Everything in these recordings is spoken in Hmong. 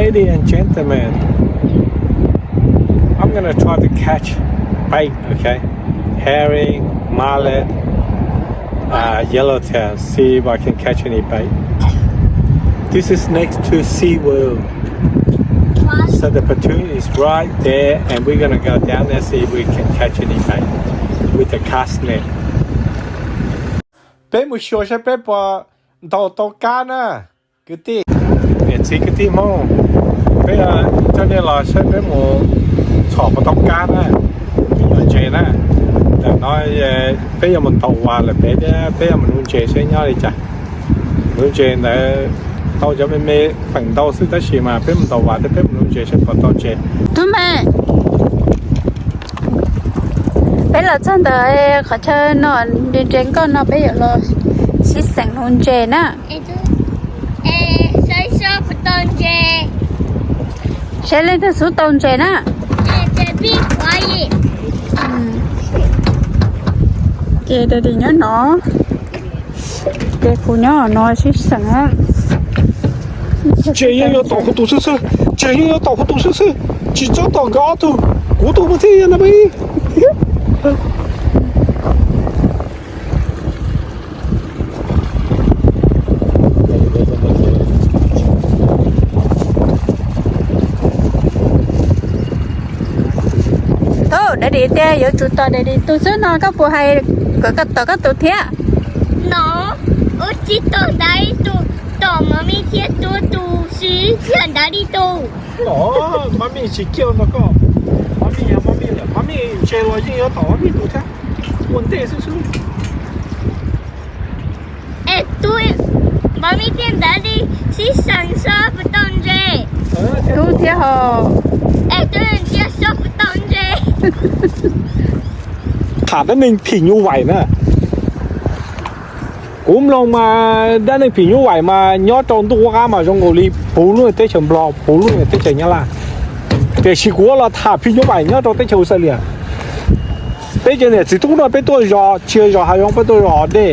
Ladies and gentlemen, I'm gonna try to catch bait, okay? Herring, mullet, uh, yellowtail, see if I can catch any bait. This is next to SeaWorld. So the pontoon is right there, and we're gonna go down there, see if we can catch any bait with the cast net. Peb mus xyuas saib peb puas ntaus tau kab na, kwv tij. Niam txiv kwv tij Hmoob, peb coj nej los saib peb mus txhom puas tau kab na, ntses na. Ntawm no peb yuav mus ntaus vas lawm pem thiab, peb yuav mus nuv ntses saib nyob li cas. Nuv ntses ntawd tau cov me me feem ntau xwb, tab sis mas peb mus ntaus vas thiab peb mus nuv ntses saib puas tau ntses. Tub me, peb los txog ntawm qhov chaw no, ntses ntses nkoj no, peb yuav los sib xeem nuv ntses na. Saib leej twg xub tau ntses na. Ces daddy nyob no, ces kuv nyob no sib xeem. Ces yeej yuav tom kuv tus xwb xwb, ces yeej yuav tom kuv tus xwb xwb, tsis txhob tom nkawd ob tug, kuv tus mas thiaj yog na peb. Tub, daddy tias yuav tsum tom daddy tus xwb no, koj puas hais kom koj tom koj tus thiab? No, ua tsis tom ntawd ib tug, tom Mami thiab tus tus xwb thiab ntawd ib tug. Tom Mami tsis kiaj no koj, Mami yog Mami lawm, Mami ntses los yeej yuav tom Mami tus thiab, ua ntej xwb xwb. Es tub, Mami thiab ntawd li sib xeem saib puas tau ntses. Tub thiab ho. Es tub thiab saib puas tau ntses. Tham dab neeg phim nyuj vais na. Kuv mloog mas dab neeg phim nyuj vais mas nyob rau ntuj qab mas zoo nkaus li puv lub teb chaws Nplog, puv lub teb chaws Nyab Laj. Tiam sis kuv los tham phim nyuj vais nyob rau teb chaws Australia. Peb cov niam txiv tub no peb tuaj zos, tsis yog zos hav zoov, peb tuaj zos hauv dej.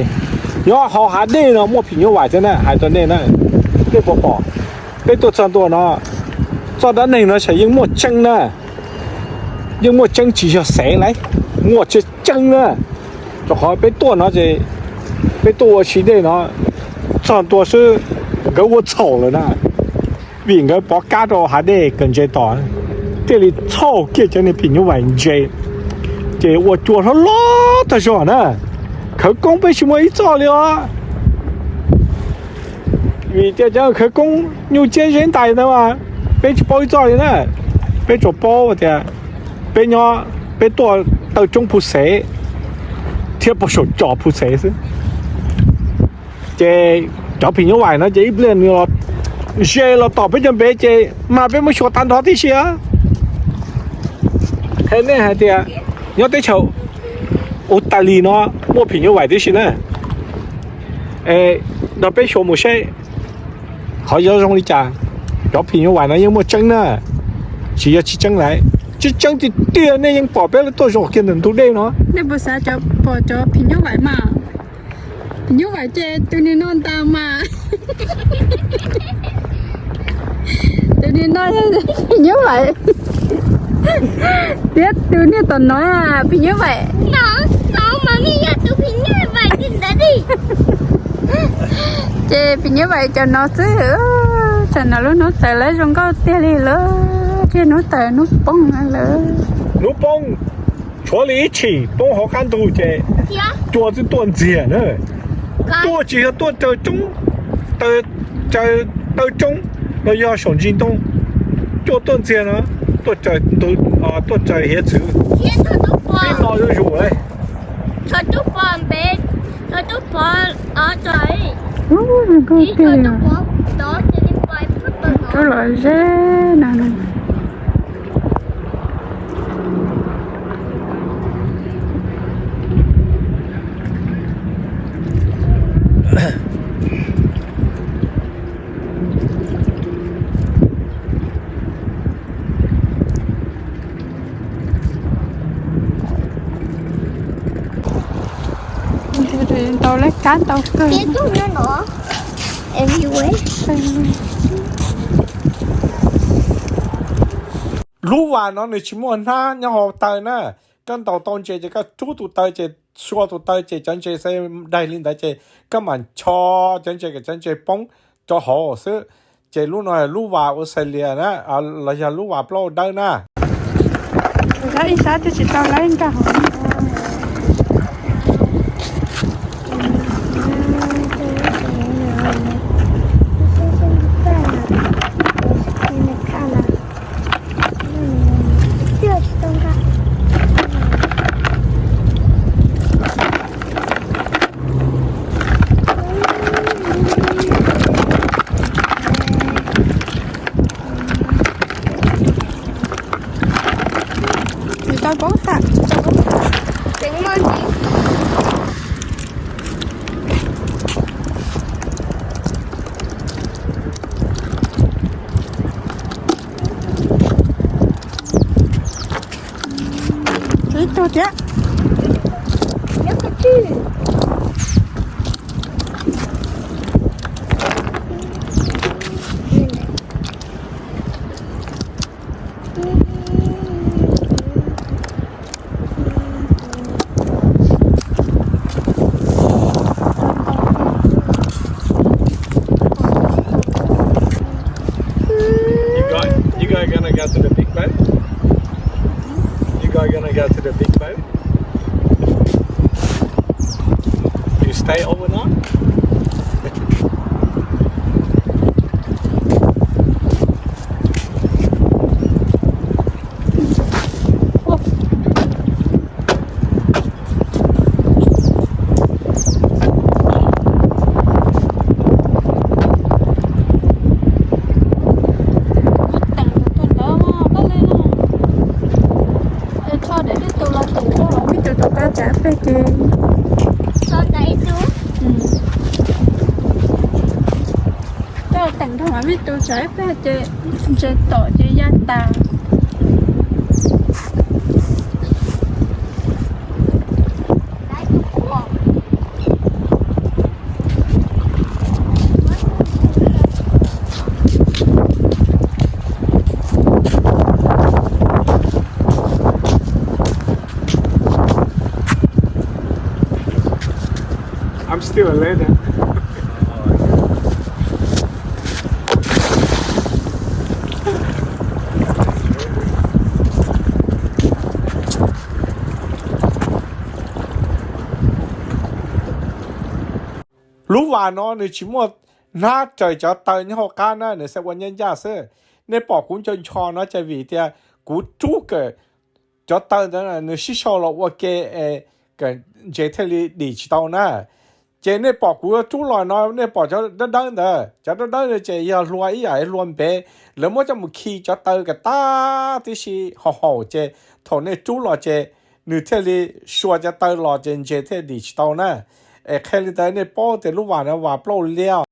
Nyob hauv hav dej no muaj phim nyuj vais thiab na, hais rau nej na, nej puas pom. Peb tuaj txog ntua no, txoj dab neeg no sav yeej muaj tseeb na, yeej muaj tseeb tsis yog xev lauj, muaj tseeb tseeb na. Rau qhov peb tuaj no ces peb tuaj ua si dej no, txog ntua xwb nkawd ua txhaum lawm na, vim nkawd pov kab rau hav dej kawm ntses tom, thiaj li txhaum kiag cov niag phim nyuj vais ntses, ces ua cua hlob hlob tag zog na. Khawv koob peb tsis muaj ib txoj li os. Vim tias cov khawv koob nyuj ciab zeb ntais ntawd mas peb tsis paub ib txoj li na. Peb tsuas paub tias peb nyob, peb tuaj taw roob phu xev thiab puag saum cos phu xev xwb. Ces cov phim nyuj vais no ces ib pliag nws los ze los tom peb cov npev ces mas peb muab xyuas tag nrho tib si. Qhia nej hais tias nyob teb chaws Australia no muaj phim nyuj vais tib si na. Nrog peb xyuas mus saib qhov yog zoo li cas. Cov phim nyuj vais no yeej muaj tseeb na, tsis yog tsis tseeb lawm. Tseeb tseeb tiag tiag nej yeej pom peb tuaj zaum kiag ntawm ntug dej no. Nej puas xav pom cov phim nyuj vais mas? Phim nyuj vais ces tus niag no ntag mas. Tus niag no phim nyuj vais. Thiab tus niag tom no phim nyuj vais. Ces phim nyuj vais cov no xwb. Tsam no lub hnub tawm lawv zoo nkauj tiag li lawm, thiab hnub tawm hnub poob lawm. Hnub poob, tshuav li ib tshim poob hauv qab ntug ces cua twb tuaj ntxiag na. Tuaj tsis yog tuaj raws roob, raws taw roob los yog saum ntsis ntoo, cua tuaj ntxiag no, tuaj raws hiav txwv. Tib no zuj zus. Rub los ze no. Ntau lawm, kab ntau kawg. Everywhere. Lub vas no nws tsis muaj hnab nyob hauv taw na. Koj ntaus tau ntses ces koj rub tus taw ces sua tus taw ces cov ntses xav daig li ntawd ces koj mam ncho cov ntses kom cov ntses poob rau hauv xwb. Ces lub no lub vas Australia na, los yog lub vas plaub dawb na. Ib sab twb tsis tau lawv nkag hauv. Tsis tau poob tham, tsis tau poob tham. Tseem muaj ntsis. Tshuav ib tug thiab. You guys, you guys gonna go to the big boat? You guys gonna go to the big boat? You stay overnight? Ib tug tom qab tsav peg ces, koj teem rau mas vij tus tsav peg ces ntses tom ces ya tas. I'm still a learner. Lub vas no nws tsis muaj hnab raws cov taw nyob hauv qab na, nws xav ua nyab ncaj xwb. Nej pom kuv nco ncho no ces vim tias kuv rub kawm cov taw ntawd nws sib sau los ua ke es kawm ntses thiaj li dim tsis tau na. Ces nej pom kuv rub los no nej pom cov dawb dawb ntawd, cov dawb dawb ntawd ces yog hlua ib yam hlua npev, lawv muab coj mus khi cov taw kom tag tib si haum haum ces thaum nej rub los ces nws thiaj li sua cov taw los ces ntses thiaj dim tsis tau na. Es qhia li ntawd nej paub tias lub vas no vas plaub liab.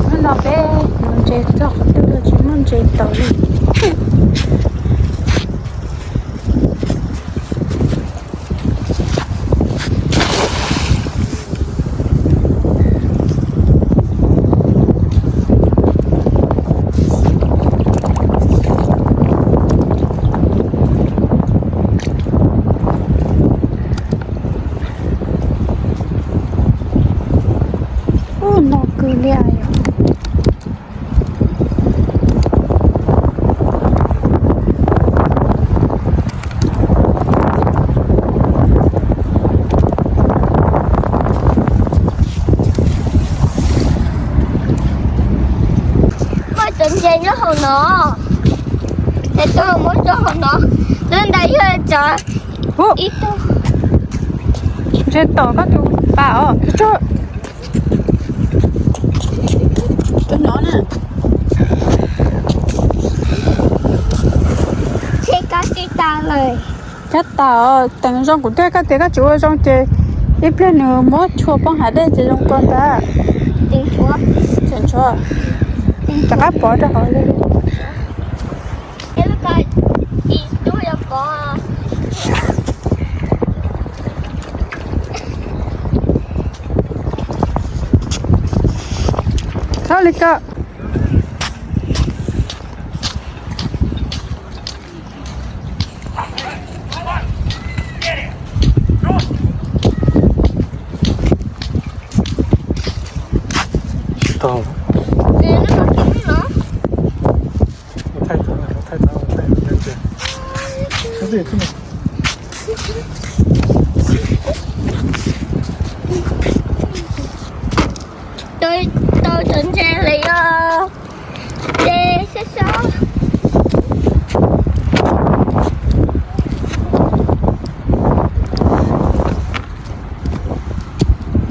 Hnub no peb mus ntses txog qhov twg los tsis muaj ntses tau li. Ub, no kwv liaj yom. Muaj cov ntses nyob hauv no, ces tuaj muab rau hauv no, lub ntawd yog cov ib tug ntses tom koj tus pas os. Cov no na. Kab tas, teem zoo kuv twb hais koj tias koj tsis ua zoo ces ib pliag nws muab tshua poob hav dej ces zoo ko ntag. Tseem tshuav, rov qab pov rau hauv li. Txhob li ko. Tsis tau. Thaij tau, thaij tau, thaij tau. Tau cov ntses lawm os. Ces sab sab.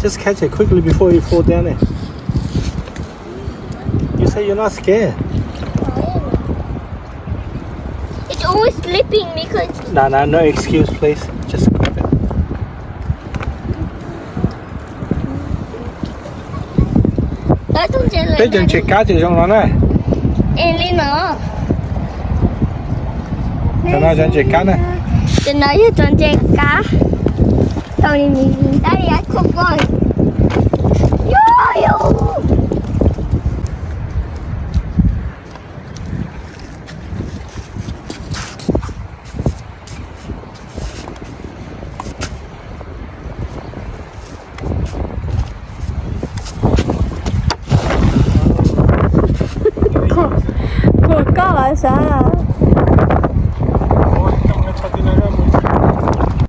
Just catch it quickly before you fall down there. You say you're not scared. It's always slipping because. Nah, nah, no excuse, please. Just grab it. Peb cov ntses kab ces zoo no na. Es li no. Cov no cov ntses kab na. Cov no yog cov ntses kab. Tau li mi dab li a khub poj. Khuam koj los sav.